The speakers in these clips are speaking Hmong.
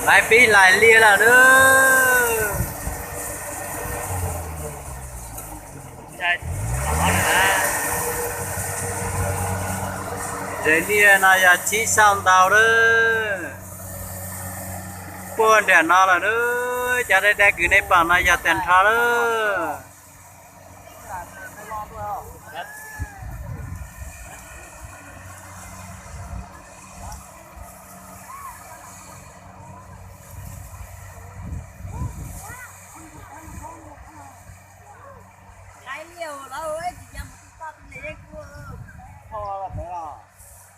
Maiv pib hlais liaj lawm nawb. Zes liaj no yog tsib xyoos ntau lawm. Puag nram no lawm nawb, cov dai dai kws nej pom no yog tag nrho lawm.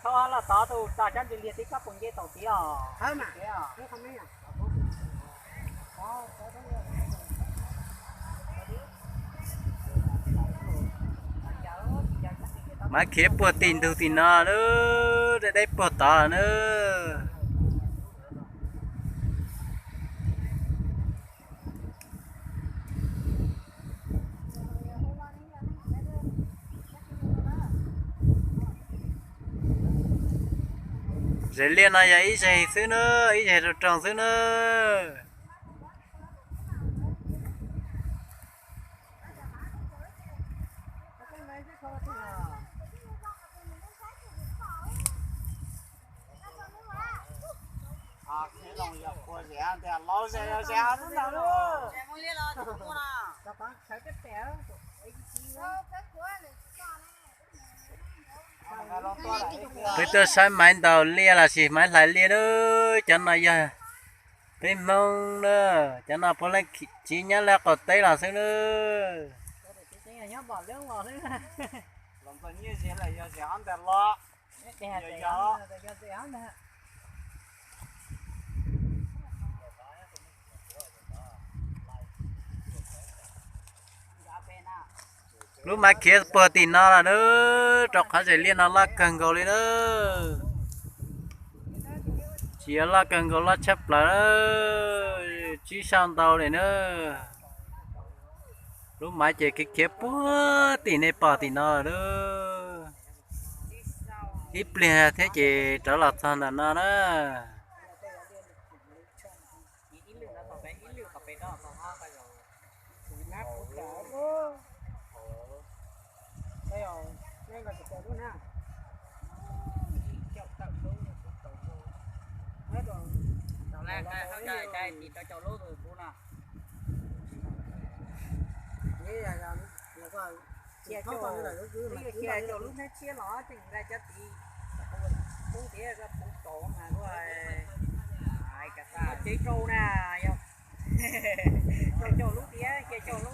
Tho los tod tus tso cov ntws liag tib kob puas nce taus tid os. Maiv khiav puag tim ntug tim no lawm, deb deb puag tod lawm nawb. Zes liaj no yog ib zes xwb na, ib zes rau roog xwb na. Peb tuaj saib maiv ntaus liaj los sis maiv hlais liaj nawb. Cov no yog peb Hmoob na, cov no puav leej tsiv nyob laj qaum teb los xwb nawb. Lub maiv khiav puag tim no lawm nawb, rau qhov zes liaj no loj kawg nkaus li nawb. Tsis yog loj kawg nkaus, loj tshaj plaws, tsib xyoos ntau li nawb. Lub maiv ces khiav khiav puag tim nej pom tim no lawm nawb. Ib pliag thiab ces rov los txog ntawm no na. Cia cov lub hnab tshiab los tseem nqa cov tid pub tias koj puv kaus mas kuj muaj tsev rau na, yog rau cov lub tias cia cov lub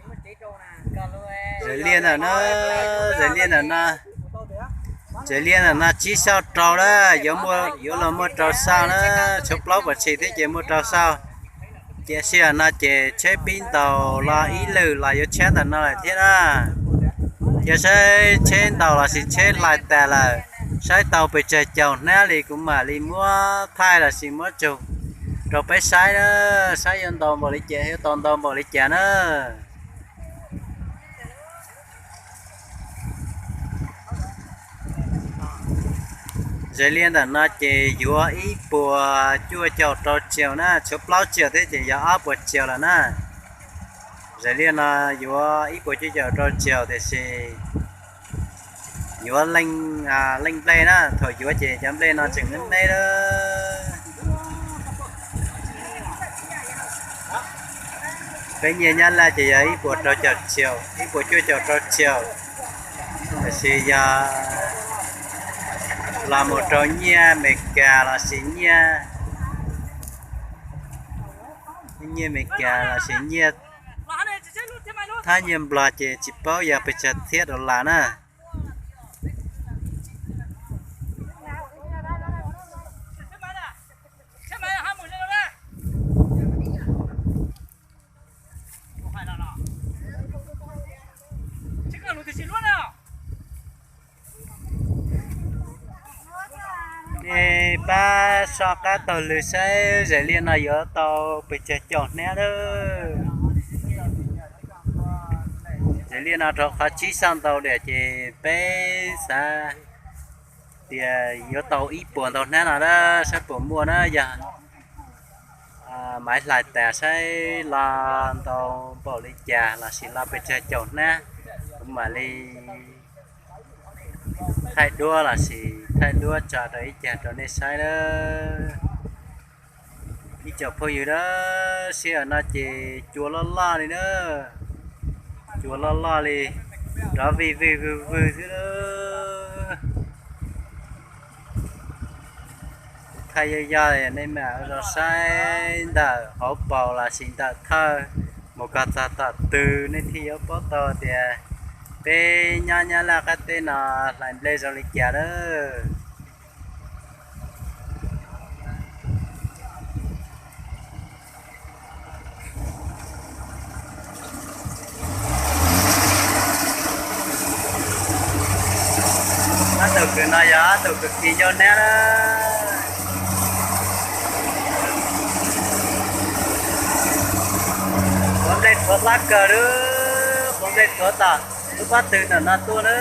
muaj tsev rau na. Zes liaj ntawm no, zes liaj ntawm no, zes liaj ntawm no tsib xyoos rau na, yuav los muaj rau xyoos na, tshuav plaub puas tshis thiab ces muaj rau xyoos. Cia sij hawm no ces tsheb pib ntaus los ib lwm los yuav tshab ntawm no lawm thiab na. Cia saib tsheb ntaus los sis tsheb hlais tas lawm, saib tau pes tsawg caum hnab li kuv mam li muab thaij los sis muab tsug rau peb saib na, saib yuav ntaus npaum li cas, yuav tau ntaus npaum li cas na. Zes liaj ntawm no ces yuav ib puas cuaj caum rau tsiaum na, tshuav plaub tsiaum thiab ces yog ob puas tsiaum lawm na. Zes liaj no yuav ib puas cuaj caum rau tsiaum tiam sis yuav leej nplej na, thaum yuav ces cov nplej no tseem me me lawm. Peb nyiaj Nyab Laj ces yog ib puas rau caum tsiaum, ib puas cuaj caum rau tsiaum. Tiam sis yog los mus rau nyiaj Amelikas los sis nyiaj, nyiaj Amelikas los sis nyiaj Thaib nyiaj Nplog ces tsis paub yog pes tsawg txhiab dollar na. Nej pab soj qab taug lw saib zes liaj no yuav tau pes tsawg caum hnab lawm. Zes liaj no rau qhov tsib xyoos ntau lawm ces peb xav Tias yuav tau ib puas ntau hnab no na, saib puas muaj na. Yog Maiv Hlais tas saib lo ntau npaum li cas lossis lo pes tsawg caum hnab, kuv mam li thaij duab lossis thaij duab tso rau ib cag rau nej saib na. Ib tsoom phooj ywg na, sij hawm no ces cua loj loj li na, cua loj loj li, nrov vij vwg vwg vwg xwb na. Kuv thaij yog yog nej mam ua zoo saib ntawm hauv paus lossis ntawm thawj mus kom txog tom twg nej thiaj yuav paub tau tias peb nyob Nyab Laj qab teb no hlais nplej zoo li cas na. Ob tug kws no yog ob tug kws khi ncauj hnab na. Quav nplej rhuav hlab kawg lawm, quav nplej rhuav tom lub pob tw ntawm no tuaj na.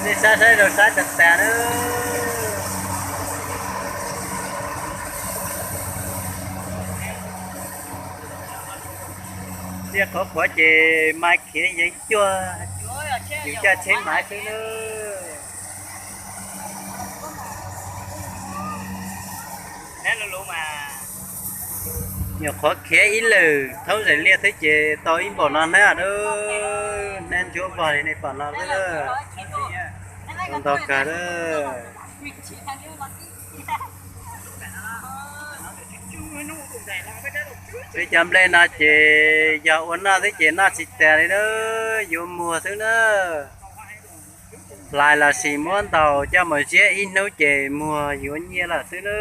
Nej saib saib rau sab tas tas na. Tiaj qhuav qhuav ces Maiv khiav yeej cuag yus caj tsheb Maiv xwb na. Nyuam qhuav khiav ib lwm thaub zais liaj xwb ces tau ib npaum no hnab lawm, hnab ntsuab vog li nej pom no xwb na. Ntau kawg lawm. Peb cov nplej no ces yog ua noj xwb ces noj tsis tas li na, yuav muag xwb na. Hlais los sis muab ntaus coj mus ziab ib hnub ces muag yuav nyiaj lawm xwb na.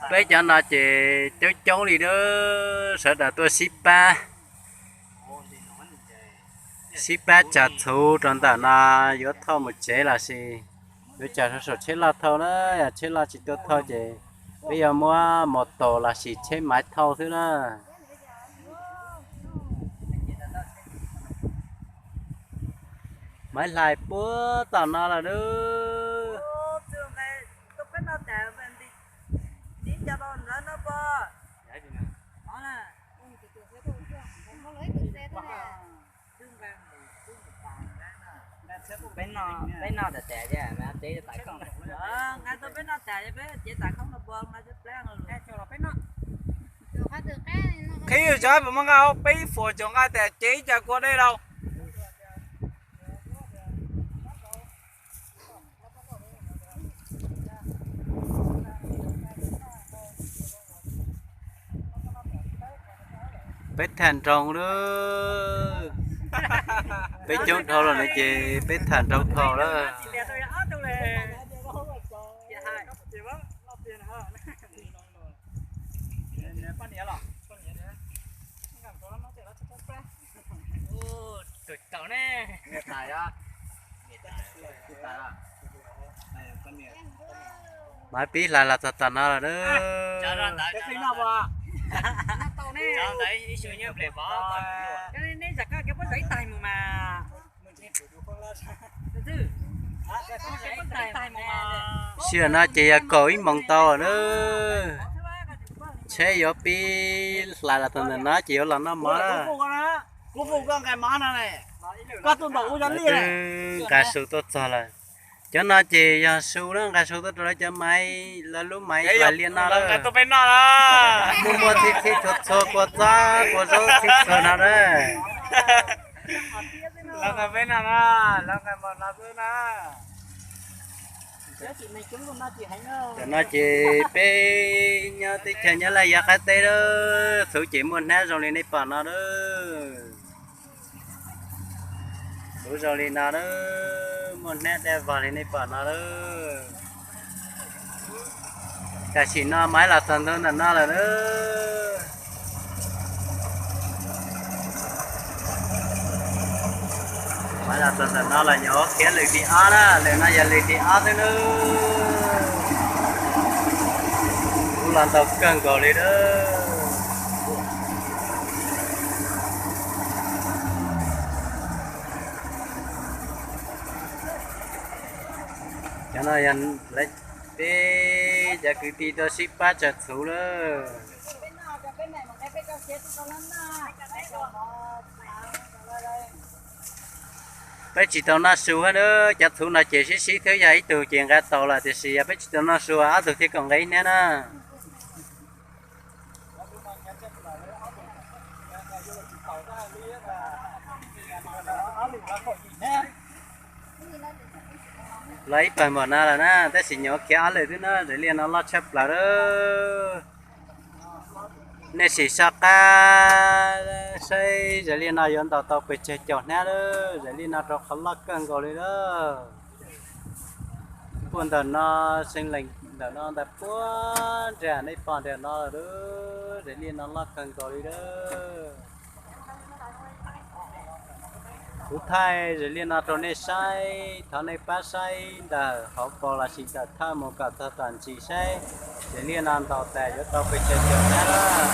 Peb cov no ces coob coob li na, sawv daws tuaj sib pab, sib pab tsam txhuv rau ntawm no yuav thauj mus tsev los sis yuav tsam rau saum tsheb loj thauj na, yog tsheb loj tsis tuaj thauj ces peb yuav muab mos taus los sis tsheb Maiv thauj xwb na. Maiv Hlais puag tom no lawm na. Peb noj tas tas, peb noj tas, peb cev tas khoob no pua. Qhib yus cov puas muaj nqaij, peb fuam cov nqaij tas cev ib co kua dej rau. Peb tham nroo lawm, peb coob dhau lawm no ces peb tham nroo dhau lawm. Maiv Pib Hlais los txog tom no lawm na. Sij hawm no ces yog kaum ib moos tau na. Tsheb yuav pib hlais los txog ntawm no ces yuav los noj mov na. Twb nqa su tuaj txog lawm. Cov no ces yog su na, nqa su tuaj rau lawv cov maiv, lawv lub maiv hlais liaj noj lawm. Muaj muaj txhij txhij txhua txhua kua txob kua zaub txhij txhua no na. Tam no ces peb nyob teb chaws Nyab Laj yav qab teb lawm, txhuv ces muaj hnab zoo li nej pom no lawm. Txhuv zoo li no lawm, muaj hnab daj vog li nej pom no lawm. Tam sim no maiv los txog ntua ntawm no lawm na. Maiv los txog ntawm no los nyuam qhuav khiav lwm tim ob na, lwm no yog lwm tim ob xwb na. Kuv los ntau kawg nkaus li na. Cov no yog peb cov kwv tij tuaj sib pab tsaws txhuv lawm. Peb tsis tau noj su na, cov txhuv no ces sib sib thiab, yog ib tug ces nqa tau lawm, tiam sis yog peb tsis tau noj su ob tug thiaj kom nqa ib hnab na. Los ib pawg npaum no lawm na, tab sis nyuam qhuav khiav ob lwm xwb na, zam liaj no loj tshaj plaws lawm. Nej sim soj qab saib zam liaj no yuav ntaus tau pes tsawg caum hnab lawm, zam liaj no rau qhov loj kawg nkaus li lawm. Puag ntawm no, xeev lees ntawm no ntawd puag nram nej pom nram no lawm, zam liaj no loj kawg nkaus li lawm. Kuv thaij zam liaj no rau nej saib, thov nej pab saib ntawm hauv paus los sis ntawm thawj mus kom txog tom ntsis saib zam liaj no ntaus tas yuav tau pes tsawg caum hnab lawm.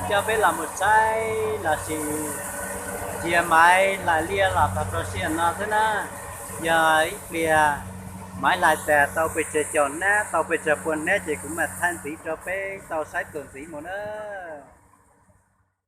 Coj peb los mus saib los sis cia Maiv hlais liaj los txog rau sij hawm no xwb na. Yog ib pliag Maiv hlais tas tau pes tsawg caum hnab, tau pes tsawg pua hnab ces kuv mam thaij ntxiv rau peb tau saib tuaj ntxiv mus na.